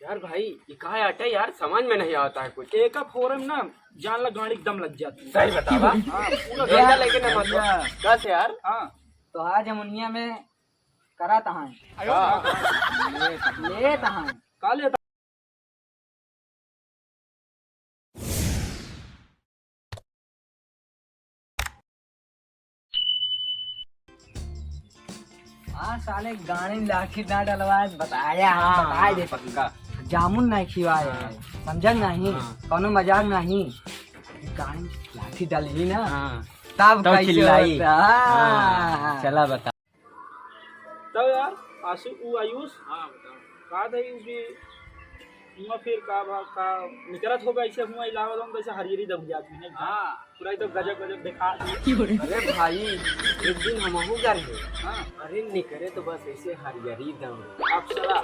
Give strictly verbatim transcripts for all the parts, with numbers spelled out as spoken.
यार भाई, ये कहाँ आटा है यार, समझ में नहीं आता है कुछ। एक फोरम ना, जान ला गाड़ी एकदम लग जाती है। सही बतावा। हाँ, पूरा भैया, गाड़ी लेके ना मत भैया। बस यार। हाँ। तो आज हम उनिया में करा तहाँ। हाँ। ले तहाँ। का लेता? हाँ साले, गाड़ी में लाठी ना डलवाए, बताया हम, हाँ, बताए दे। पक्का। जामुन नहीं खिवाए हाँ। है, समझल नहीं? हाँ। कौनो मजाक नहीं। गाड़ी में लाठी डाली ना, हाँ। तब तब कैसे चिल्लाई। होता? हाँ, हाँ। चला बता। तब यार, आशु, उ आयुष, हाँ, बताओ। का था कि हुआं फिर का भा-, का निकरत होगा ऐसे हुआं इलाहाबाद में, जैसे हरियरी दब जाती है। हाँ। पूरा एकदम गजब, गजब देखा। अरे भाई, एक दिन हमहू गए रहे। हाँ। अरे निकरे तो बस ऐसे हरियरी दम। अप्सरा।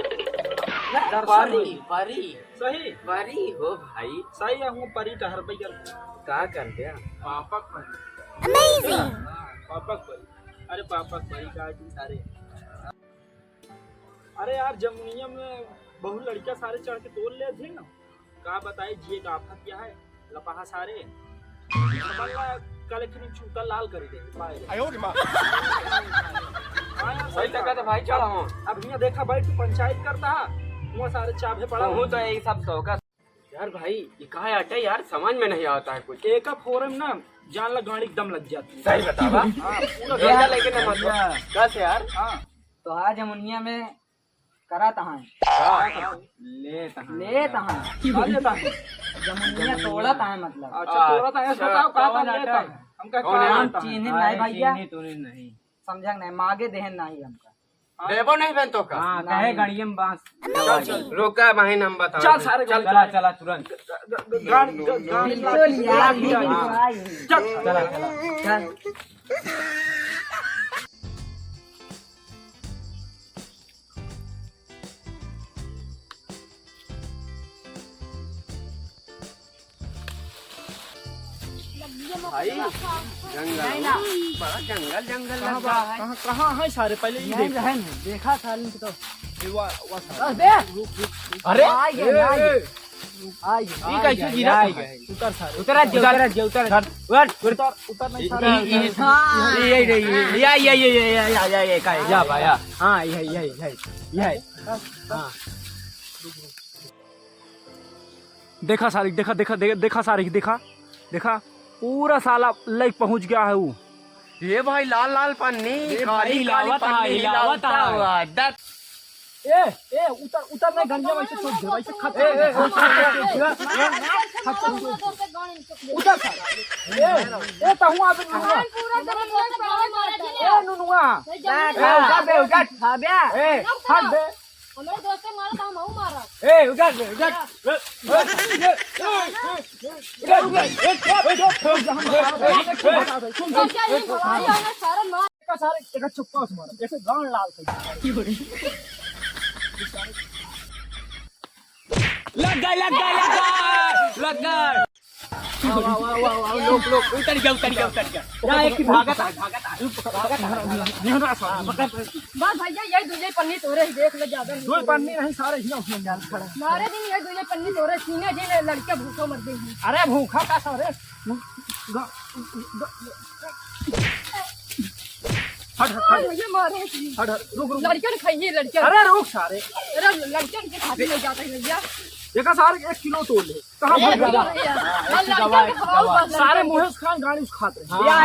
दर्शन परी, हुई। परी। सही? परी हो भाई। सही है, हुआं परी टहर पे कर। का कर दिया? पापक परी। Amazing। हाँ, पापक परी। अरे पापक परी का जी सारे। अरे यार, जमुनिया में बहुत लड़कियां सारे चढ़ के तोड़ लेत हैं ना। का बताए, जिए का आफत क्या है, लपहा सारे। बल्ला कल एक दिन चूता लाल कर दे, पाए। आयो रे माँ। हाँ यार, सही सही लगा बात। तो भाई, चढ़ हम। अब हियां देखा, बैठ के पंचायत करता है, हुआं सारे चाभे पड़ा। तू तो यही सब शौक है। यार भाई, ये कहाँ आटा है यार, समझ में नहीं आता है कुछ। एक फोरम ना, जान ला गाड़ी एकदम लग जाती है। सही बतावा। हाँ, पूरा गाड़ी लेके ना मत बस यार। हाँ। तो आज हम उनिया में करा तहाँ। हाँ। ले तहाँ। ले तहाँ। का ले तहाँ? जमुनिया तोड़ा तहाँ मतलब। अच्छा, तोड़ा तहाँ, अच्छा, बताओ, का कौन ले आटा तहाँ? है? हमका कौन का आटा? चीनी नहीं भैया। चीनी तूनी नहीं। समझा नहीं, मागे देहन नहीं हमका। देबो नहीं बन तो का? हाँ, नहीं। कहे गड़ियम बांस। चल, चल। रोका बहिन, हम बताओ। चल, सारे चल, चला, चला, तुरंत। ग-, ग-, गान, ग-, गान बिल्कुल यार, बिल्कुल। हाँ। चल। चला, चला। चल। भाई, जंगल, नहीं ना। बड़ा जंगल, जंगल कहाँ लग बा-, रहा है। कहाँ, कहाँ है सारे? पहले ये यहीं देखो। रहे ना, देखा सारे को तो। ये वा-, वा सारे। अरे! रुक, रुक, रुक। अरे! आ गया, ए, आ गया। ए। आ गया, ई आ कैसे गया, गिरा? आ गया। उतर सारे। उतर, उतर, उतर, उतर। उतर, उतर नहीं सारे। ई, ई, ई, हाँ। ई, ई, ई, ई, या, या, या, का है? या बा, या। हाँ, यही, यही, यही, यही। हाँ। देखा सारिक, देखा, देखा, देखा, देखा सारिक, देखा, देखा, पूरा साला लइक पहुँच गया है ऊ। ये भाई, लाल लाल पन्नी, ए काली भाई, काली हिलावत पन्नी है, हिलावत हिलावत है। हुआ, दस। ए, ए, उतर, उतर नहीं, गंजा वैसे छोड़ दे, वैसे खत्म। ए, ए, ए, उतर साला। ए, ए, तहूँ आप नुनुआ। ए, नुनुआ। ए, उतर बे, उतर। ए, हट बे। हमरे दोस्त के मारा था, हम हऊ मारा। ए, उधर से, उधर। उधर, उधर, उधर, उधर, उधर। सुन, सुन, सुन, सुन। सारे मार। का सारे, एक चुप्पा से मारा, जैसे गांड लाल कर दिया। लग गए, लग गए, लग गए, लग गए। वाह, वाह, वाह, वाह, वाह, लोग, लोग, उतर गया, उतर गया, उतर गया। जा, एक ही भागत आ, भागत आ, भागत आ। बस भैया, ये दुइये पन्नी तोरे ही देख ले, ज्यादा नहीं दो तोरे। पन्नी नहीं, सारे हियाँ, हियाँ जान खड़ा। मारे दिन ये दुइये पन्नी तोरे, सीने जी ले लड़के भूखा मर गए हैं। अरे भूखा का सारे? ग-, ग-, ग-, हट, हट, हाँ, हट। भैया मारे हैं। हट, हट, रुक, रुक। लड़कन खाइए, लड़कन। अरे रुक सारे। अरे लड़कन के खाते नहीं जाते हैं भैया। देखा सारे, एक किलो तोड़ ले। कहाँ भाग रहा? हाँ, एक दवा, एक दवा। सारे मुहेश खान गाड़ी उस खात रहे। या,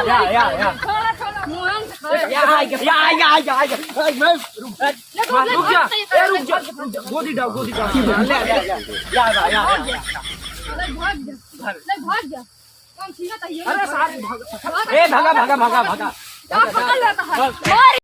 या, या, या। थोड़ा, थोड़ा, मुहेश खान। या, या, या, या, या। ए, मैं, रुक, रुक जा। ए, रुक जा, रुक जा। गोदी डाल, गोदी डाल। ले, ले, ले। या, या, या, या। भाग जा। ले, भाग जा। कौन छीना था ये? अरे, सारे भाग। भाग। ए, भागा, भागा, भागा, भागा। क्या पकड़ लेता है? मार